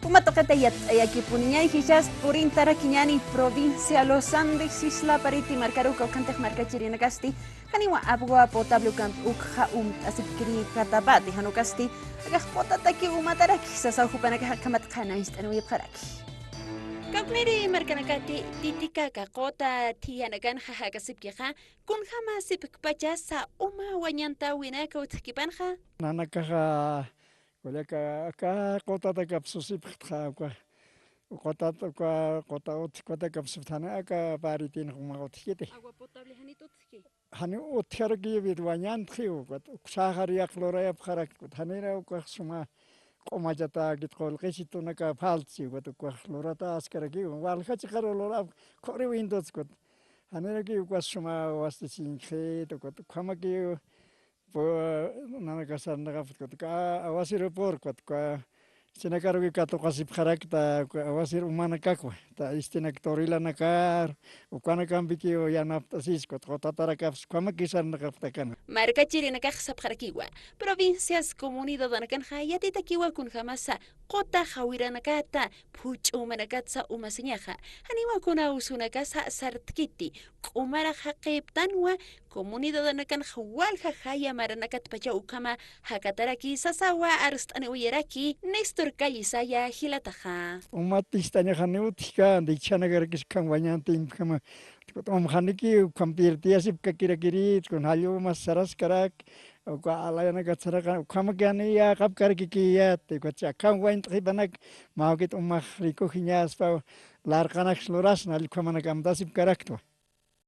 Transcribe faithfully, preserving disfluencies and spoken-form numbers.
Puma tuqita yatt'ayakipuniña, jichhas purintarakiñäni provincia Los Andes, isla Pariti markaruka, ukhamtix markachirinakasti janiwa agua potable ukampi ukxa umt'asipkirïkatapati, jan ukasti akax qutataki umataraki sasaw jupanakax akhamat qhanañcht'aniwayapxaraki. Kawkniri markanakati Titicaca quta thiyanakanxa jakasipkixa, kunjamäsipkpacha sa uma wañantäwinaka utjkipanxa. Nanakaxa kullaka aka qutataka apsusipxtxa, uka qutat, uka quta utjkutaka apsupxtxa, jani aka Paritinx uma utjkiti. Agua potable janit utjki. Jani utjarakiw, wañantxiw, ukat uksaxar yaq lurayapxarakti, ukat janira ukax suma q'umachatäkit, qullqichitunaka faltsi, ukat ukax luratäskarakiw, walja chiqaru lurapxi, qhuriw intutski, ukat janirakiw ukax suma wasti chinkxit, ukat ukhamakiw pu-, nanaka sarnaqapxta, ukat uka awasiru purki, ukat uka chinakarukiw katuqasipxarakta, uka awasir umanakakwa, ta istinak turilanakar, ukanakampikiw yanapt'asiski, ukat qutatarakapxi, ukhamakiw sarnaqapxta akana. Markachirinakax sapxarakiwa, provincias comunidadanakanxa yatitakiwa kunjamasa quta jawiranakata, phuch'umanakatsa umasiñaxa, janiwa kuna usunakasa sartkiti, q'umarax jaqïptanwa, comunidadanakanxa walja jaya maranakatpacha ukhama jakataraki sasawa arst'aniwayaraki Néstor Callisaya jilataxa. Umat ist'añaxa janiw utjkänti, jichhanakarakis ukham wañantimpjama, ukat um janiki ukham pirtiyasipkakirakirït, kun jall umas saraskarak, uka alayanakat saraqan, ukhamaki jani yäqapkarakikiyät, ukat akham wañt'xipanak, mä juk'it umax rikujiñäspa, larqanaks lurasna, jall ukhamanaka amtasipkaraktwa.